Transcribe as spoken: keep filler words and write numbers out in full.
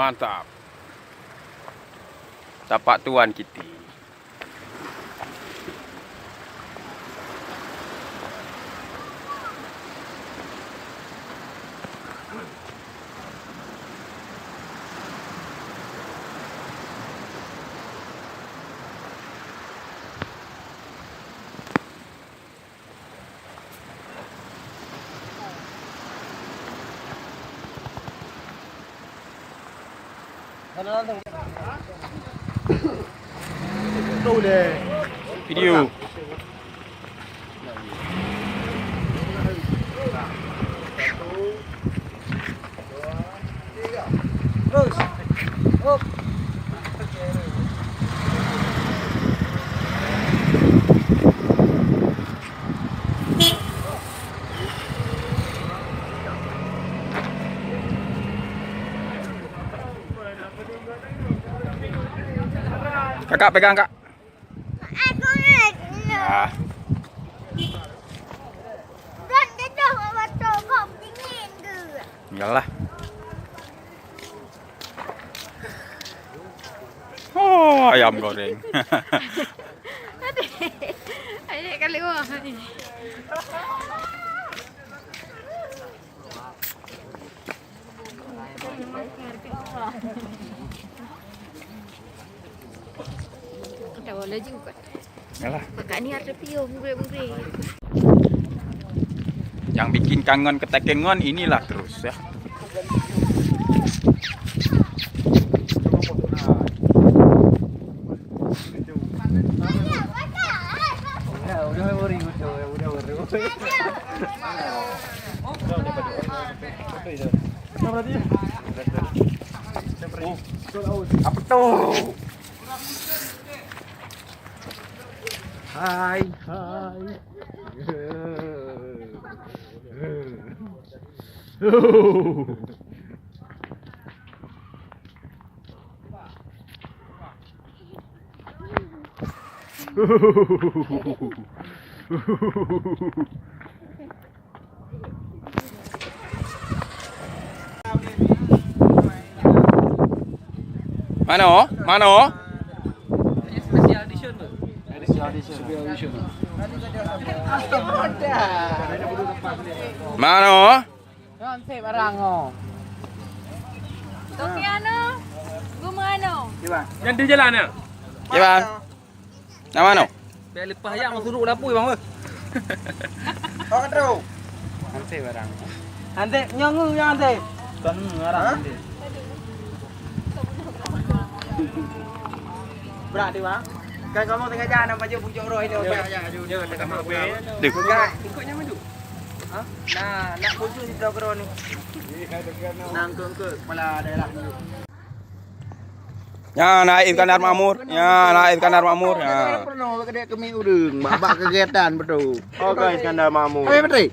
Mantap. Tapak tuan kiti. Video. Terus. Up. Kakak pegang, Kak. Ah. Iyalah. Oh, ayam goreng. Aduh. Ayo, kali wah. Yalah. Yang bikin kangen ketekengon inilah terus, ya. Apa tuh? Hai, hai. Mano? Mano? Mano? Nan se barang o. Toke ano, guma ano. Nan di jalan ya? Iban. Nan mano? Biar lepas aja masuk dulu dapur bang. Kau kan tahu. Nanti barang. Nanti nyongu yang nanti. Kan ngarang nanti. Berat dia bang. Kan kamu tengah jalan nampak je pucuk roh ini. Oke aja. Dia tengah makan. Dek. Ikutnya maju. Ha? Nah, nak muncul di Blok Ro ni. Nah, engkau-engkau kepala daerah ni. Ya, naik Iskandar Makmur. Ya, naik Iskandar Makmur. Ya. Pernah kedek kami urung, babak kegiatan betul. Oh, guys, Iskandar Makmur. Kami menteri.